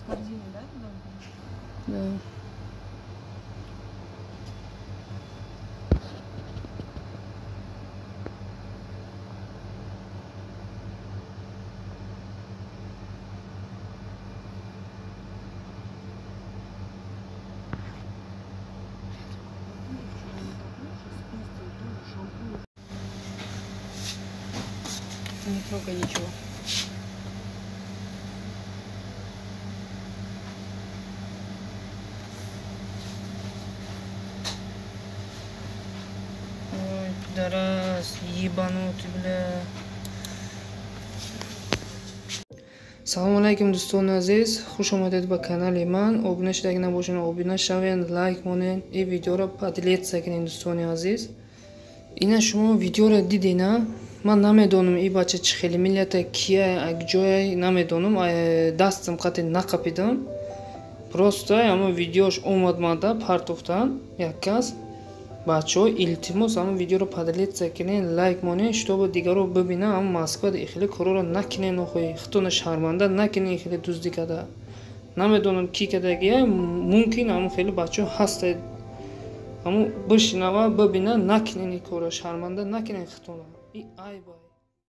Корзиной, да, туда? Да. Не трогай ничего. Ой, пидорас, ебанутый, бля. Салом алайкум, дӯстони азиз, хуш омадед ба канали ман. Обуна шудаги набошед, обуна шавед, лайк монед, ин видеоро поделиться кунед, дӯстони азиз. Ина шумо видеоро дидена, ман намедонам ин бача чӣ хеле миллата, кия, ҷое намедонам, дастам қати нақапидам. Просто ҳамон видеош омад мада партофтан як кас. Бачаҳо, илтимос, ҳамон видеоро поделиться кунед, лайк монед, чтобы дигаро бибинанд. Ҳамон Москвада хеле корҳоро накунед, охои худтонро шарманда накунед, хеле дуздӣ када. Намедонам ки кадагия, мумкин ҳамон хеле бачаҳо ҳастед. Ҳамон бишнава, бибинанд, накунед ин корро, шарманда накунед худтонро. Ин айб.